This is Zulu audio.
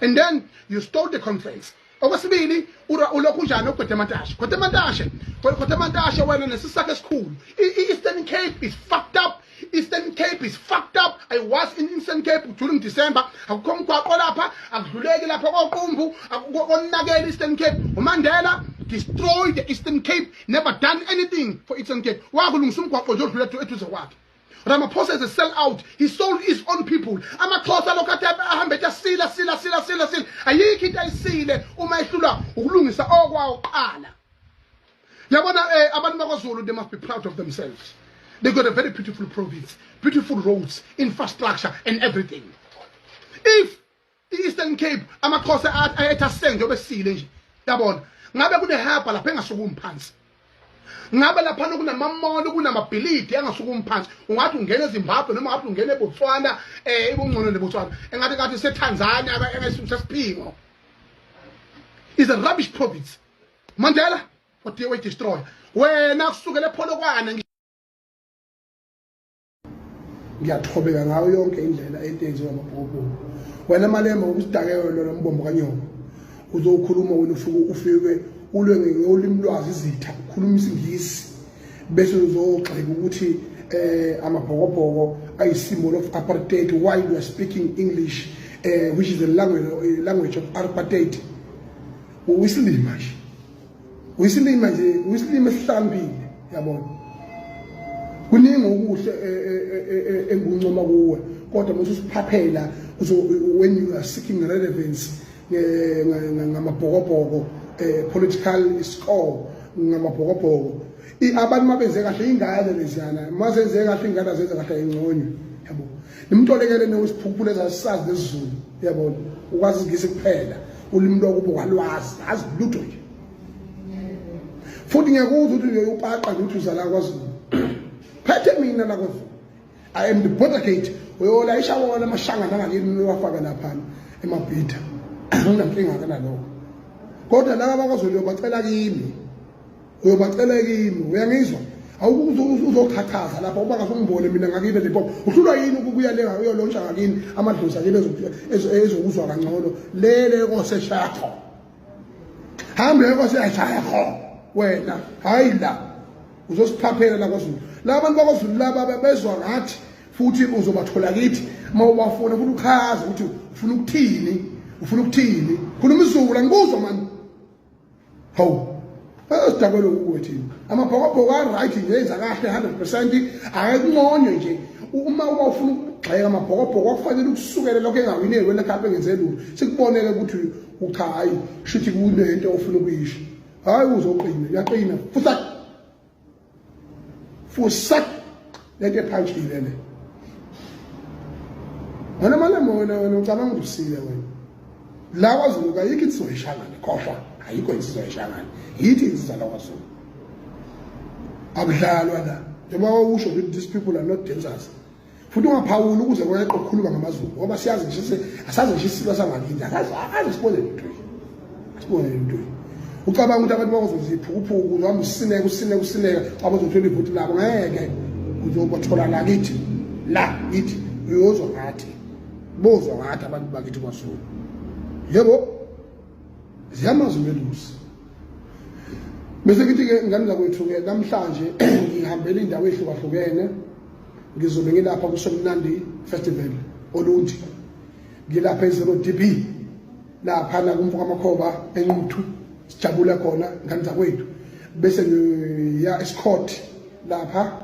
And then you stole the conference. Okwesibili ulokhu unjani uGwedemantashe? Gwedemantashe, Gwedemantashe wena nesisakhe esikhulu. I-Eastern Cape is fucked up. Eastern Cape is fucked up. I was in Eastern Cape during December. Akukho mgwaqo lapha, akudluleki lapha koQumbu, konakele Eastern Cape. UMandela destroyed the Eastern Cape, never done anything for Eastern Cape. Wakulungisa umgwaqo nje odlula eduze kwakhe. Ramaphosa is a sell out. He sold his own people. Amaxhosa lokhu athi ahambe ethi asila sila sila sila sila. Ayikho into ayisile uma ehlulwa ukulungisa okwawo kuqala. Yabona abantu bakwaZulu, they must be proud of themselves. They got a very beautiful province, beautiful roads, infrastructure and everything. If i-Eastern Cape amaxhosa ayethi asenge njengoba esile nje, yabona, ngabe kunehaba lapha engasukumi phansi. Ngabe laphana kunamamall, kunamabhilidi angasukumi phansi. Ungathi ungena eZimbabwe noma ngathi ungena eBotswana, ibungcono neBotswana, engathi ngathi seTanzania, engathi sesiphingo. Is a rubbish province. Mandela what destroy wena kusukela ePolokwane. Ngiyathobeka ngayo yonke indlela into eyenziwa amabhokobhoko. Wena Malema, usidakelo lo mbombo kanyoko, uzokhuluma wena, ufike ulwe ngolimi lwazi izitha, ukhuluma isiNgisi, bese uzogxeka ukuthi amabhokobhoko ayi-symbol of apartheid while you are speaking English, which is a language of apartheid. Uyisilima nje, uyisilima nje, uyisilima esihlambile, yabona. Kuningi okuhle enguncoma kuwe, kodwa mase usiphaphela, when you are seeking relevance ngamabhokobhoko, political score ngamabhokobhoko, abantu mabenze kahle, ingane leziyana mazenze kahle, ingane azenze kahle, ingconywe, yabo. Nimtolekele newesiphukuphuku ezasisazi lesiZulu, yabona, ukwazi isiNgisi kuphela, ulimi lwakubo walwazi azi lutho nje. Futhi ngiyakuzwa ukuthi uyopaqa nje ukuthi uzala kwaZulu. Phethe mina la kwaZulu, I am the border gate. Uyolayisha wona amashanga nangakini, uwafake laphana emabhida, anginankinga ke nalokho. Kodwa laba bakwaZulu uyobacela kimi, uyobacela kimi, uyangizwa? Awuzochachaza lapha uba kasungibone mina ngakini Limpopo. Uhlulwa yini ukubuya le uyolontsha ngakini amadlozi akini ezokuzwa kangcono? Lele koseshakho, hambe koseshakho wena, hayi la uzosiphaphela la kwaZulu. La bantu bakwaZulu laba bezwa ngathi, futhi uzobathola kithi uma ubafuna. Futhi uchaze ukuthi ufuna ukuthini, ufuna ukuthini. Khuluma isiZulu, angikuzwa mani. Hawu, sidakwe ukuthi amabhokobhoko a-right nje, enza kahle 100%, akekunconywe nje. Uma ufuna ukugxeka amabhokobhoko, akufanele ukusukela lokho engawineli wena cup, engenze lutho, sikubonele ukuthi cha, hayi, shuthi kunento ofuna ukuyisho. Hayi, uzoqina, uyaqina fusak fusak lento ephantshile le. Wena Malema, wena ucabanga ukuthi usile wena. La kwaZulu kayikho insizwa yeshangane, khohlwa, ayikho insizwa yeshangane. Yithi insizwa la kwaZulu, akudlalwa la. Njengoba wawusho ukuthi these people are not dancers, futhi ungaphawuli ukuze kweqe ukukhuluma ngamaZulu, ngoba siyazi ngisho, asazi ngisho isilo sangakini, asazi, akaze sibone lutho, asibone lutho. Ucabanga ukuthi abantu bakwaZulu ziphukuphuku, uzohamba usineka, usineka, usineka, abazothola ivoti labo? Ngeke, uzobathola la kithi, la kithi uyozwa ngathi, bozwa ngathi abantu bakithi kwaZulu. Yebo, ziyamazi umelusi. Bese ngithi-ke, ngane zakwethu-ke, namhlanje ngihambela indawo ey'hlukahlukene. Ngizobe ngilapha kuSomnandi Festival Olundi, ngilapha e-Zero DB laphana kumfoka Makhoba eNquthu, sijabule khona, ngane zakwethu. Bese ngiya eScott lapha.